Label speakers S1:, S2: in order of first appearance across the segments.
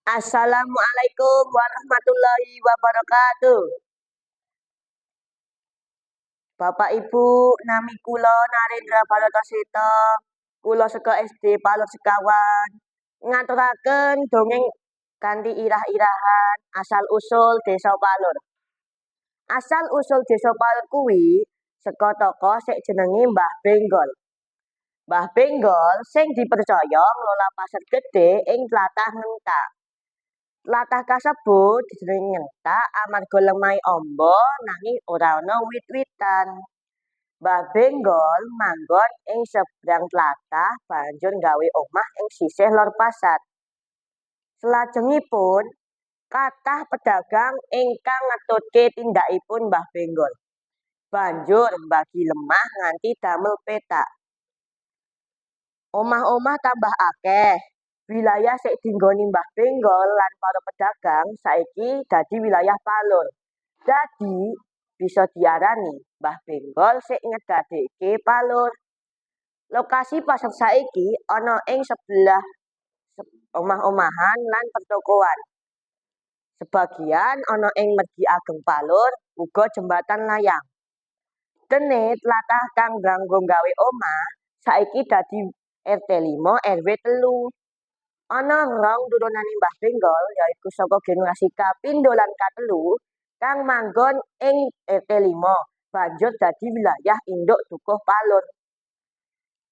S1: Assalamualaikum warahmatullahi wabarakatuh. Bapak Ibu, nami kula Narendra Barataseta. Kula saka SD Palur Sekawan. Ngaturaken dongeng kanthi irah-irahan asal usul Desa Palur. Asal usul Desa Palur kuwi saka tokoh sing jenenge Mbah Benggol. Mbah Benggol sing dipercaya ngelola pasar gedhe ing tlatah Ngentak. Tlatah kasebut dijenengi Ngentak amarga lemahe amba nanging ora ana wit-witan. Mbah Benggol manggon ing sebrang tlatah banjur nggawe omah ing sisih lor pasar. Salajengipun kathah pedagang ingkang ngetutke tindakipun Mbah Benggol. Banjur mbagi lemah nganti damel petak. Omah-omah tambah akeh. Wilayah sing dinggoni Mbah Benggol lan para pedagang saiki dadi wilayah Palur. Dadi bisa diarani Mbah Benggol sing ngedadekke Palur. Lokasi pasar saiki ana ing sebelah omah-omahan lan pertokoan. Sebagian ana ing Mergi Ageng Palur, uga jembatan layang. Dene tlatah kang nganggo gawe omah saiki dadi RT 5 RW 3. Ana rong turunane Mbah Benggol, yaiku saka generasi kapindho lan katelu, kang manggon ing RT 5, banjur dadi wilayah induk Dukuh Palur.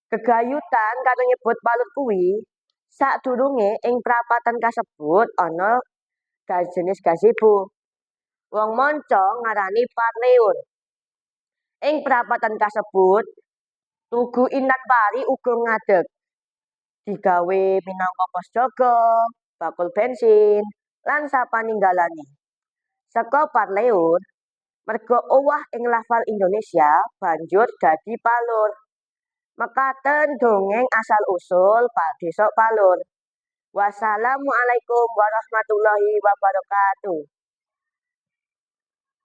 S1: Gegayutan karo nyebut Palur kuwi, sadurunge ing prapatan kasebut ana jenis gazebo. Wong manca ngarani Parleur. Ing prapatan kasebut, Tugu Intan Pari uga ngadeg. Digawe minangka pos jaga, bakul bensin, lan sapaninggalane. Saka Parleur, merga owah ing lafal Indonesia banjur dadi Palur. Mekaten dongeng asal usul Desa Palur. Wassalamualaikum warahmatullahi wabarakatuh.